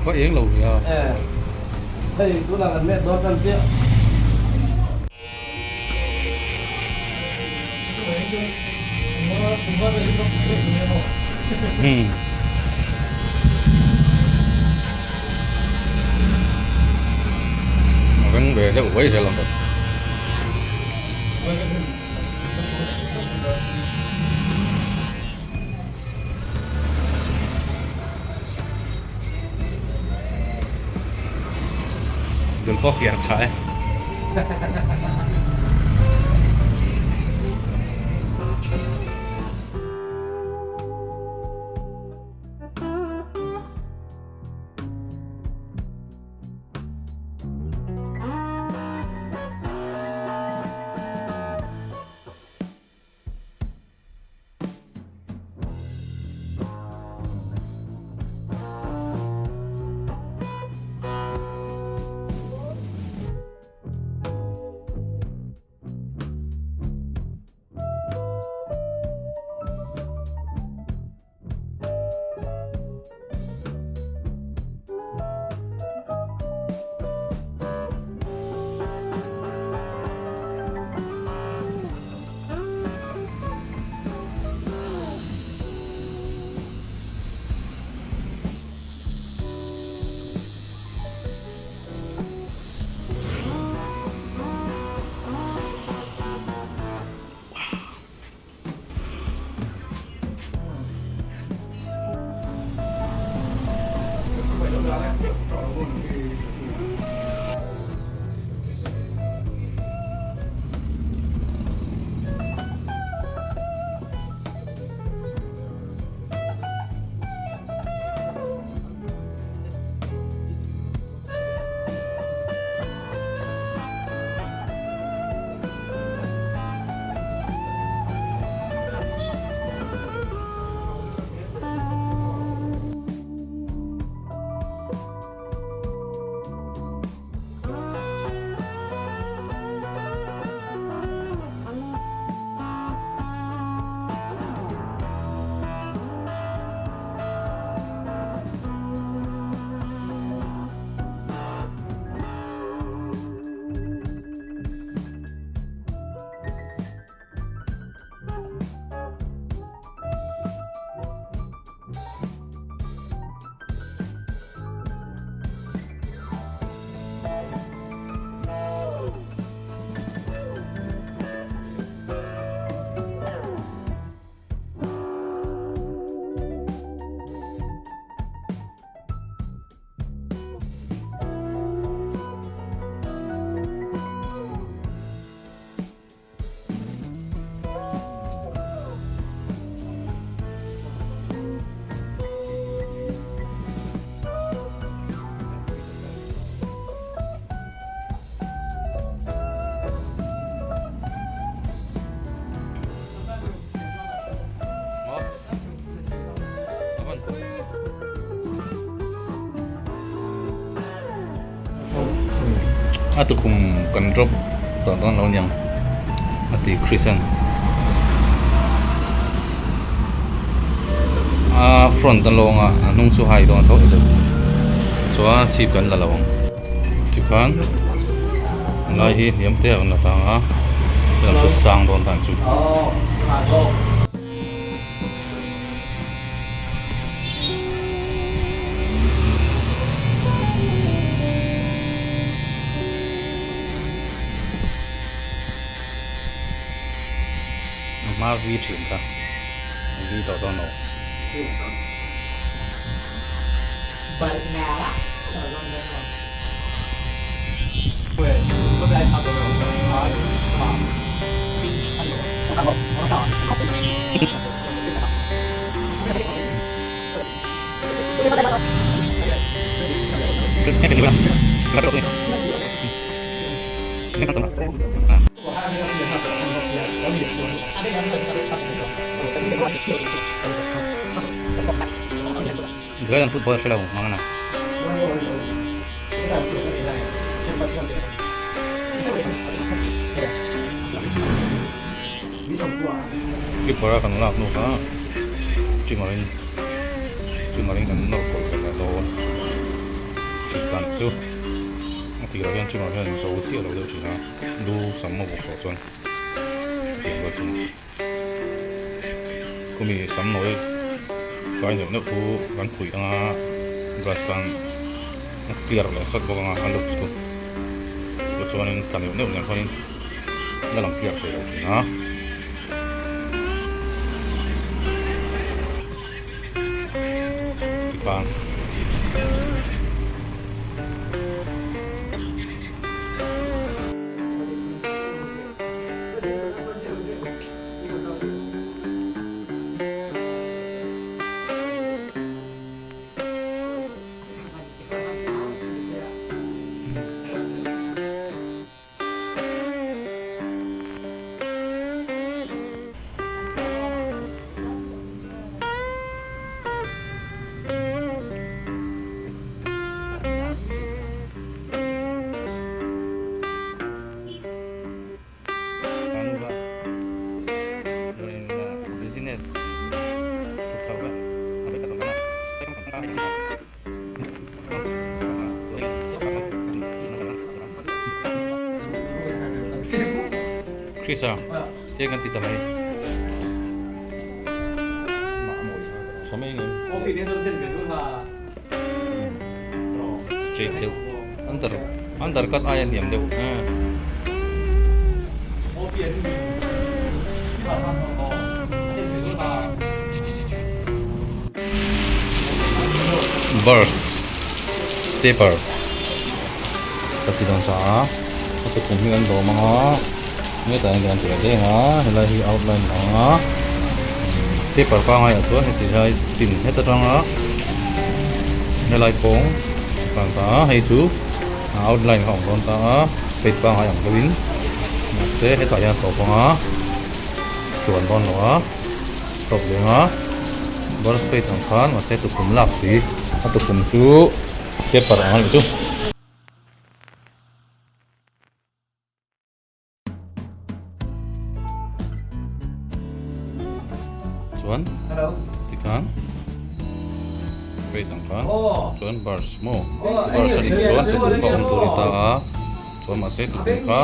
Va eng lo ve a. Eh, hei tunah kan met dawn tan chiah. Hmm. Ring ve deuh mai zel ang ka. Dul pawh kiar tha e. A tukhum kan drop tawh dawn lo niang a ti Christian a front a lawng a a hnung chu hai dawn tho chuan chhip kan la lo ang tikhan lai hi hniam te a rawn la tang a lam chu sang dawn tan chu. A hma vi thin kha a vi tawh dawn lo. Dragon football hre lo mang ana. Keeper a kan lak hnu kha trimmer in trimmer in kan nawr kawlh ve leh dawn. thin tan chu a tirah hian trimmer hian zo chiah lo deuh thin a lu sam a bawk tawh chuan tiang rual thin a khumi sam nawi kai neuh neuh khu kan phuih anga brush khan a clear leh sawt bawk anga a looks khu tichuanin tla neuh neuh nen khuanin la lang clear thei lo thin a. Tikhan. Business chhuk chho vek. Krisa, tiang kan ti ta mai. Tha mai ngem. Straight deuh. Under under cut aia hniam deuh. Verse paper ka ti dawn ta a a tukhum hi an dawm ang a hetah hian kan tih deng a helai hi outline a ang a paper pangai ah chuan heti lai tin het atanga helai kawng a kal ta a hei chu a outline kha a awm dawn ta a page pangai ang deuhin mahse hetah hian a tawp ang a tluan dawn lo a. Tawp leng a, birth plate ang khan mahse tukhum lak si a tukhum chu paper ang a nih chu. Chuan tikhan plate ang khan chuan birth maw birth a nih chuan tukhum kha awm tur a ni ta a chuan mahse tukhum kha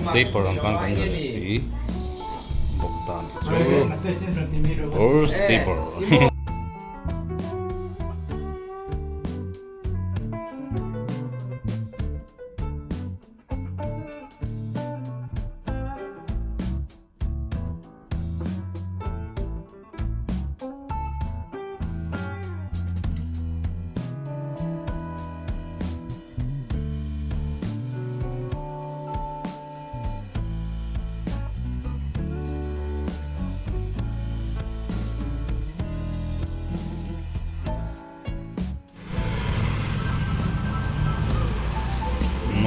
paper ang khan kan la leh si. Bawk ta nih chu Horse taper.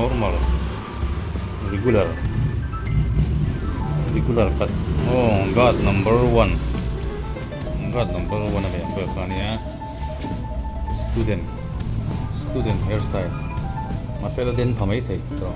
Normal regular regular cut aw guard number one guard number one a leh ang vel kha ania student student hairstyle mahse la den pha maithei tawh.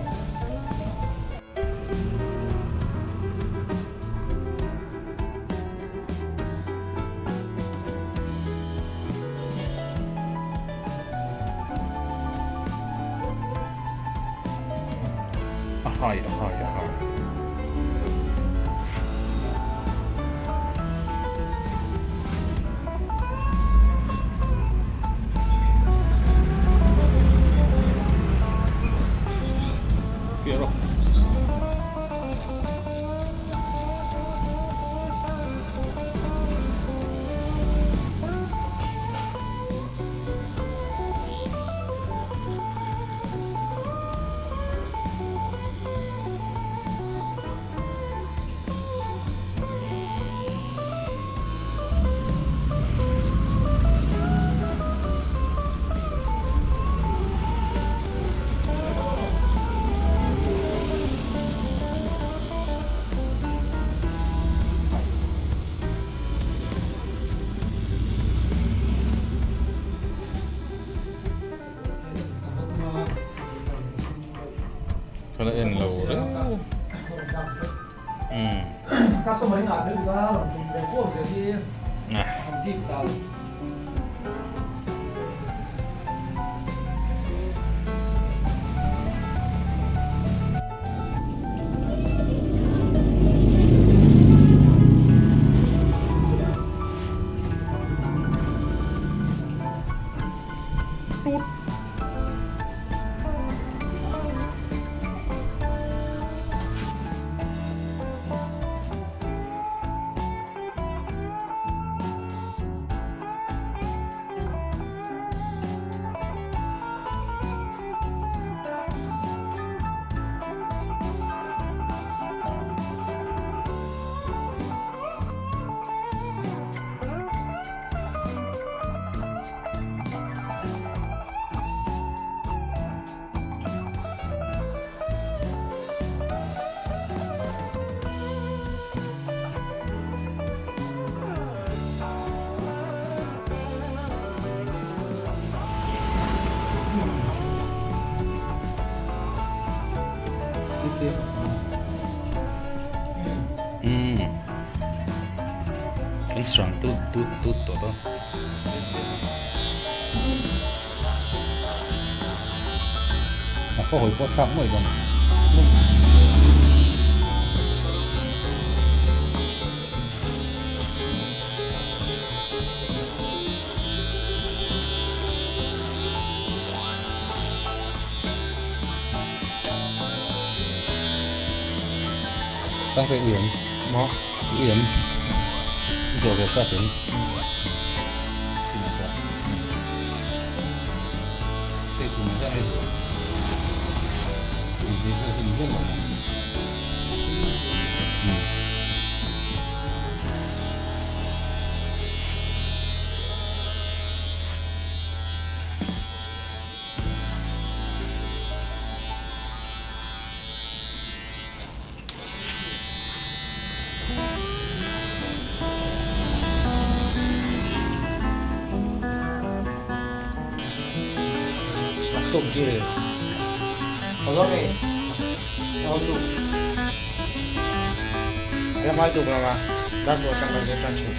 A hai a hai a hai. Fiah rawh. Ka la en lo reng. Umm. Customer in ah phel duh a rawn tum ve kuau zel hi a han bik ta lo. An srang tut tut tut tawh dawn. A khaw hawi pawh thlak nuaih dawn. Sangte ui em? Maw? Ui em? I zawh ve chak em? Hei kum hian ei zawh. Kum hnih vel hi ni hial lo maw? Naktuk drill. Awlawmi. Awlawmi. Lamai tuk lama. Darbo tang kan zir tan thin.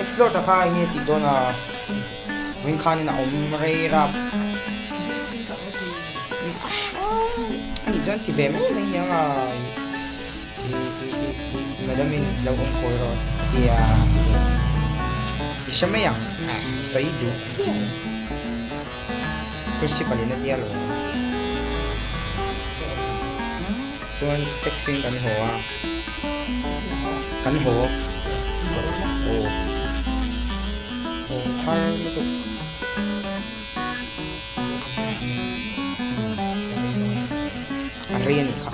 Explore ta kha enge tih dawn a vawiin khanin a awm rei rap anih chuan ti ve mai mai nia nga madam in lo awm kawi rawh tia i hre mai ang sawi duh principal in a tia lo chuan taxi in kan haw a kan haw aw aw har lutuk a rei a nih kha.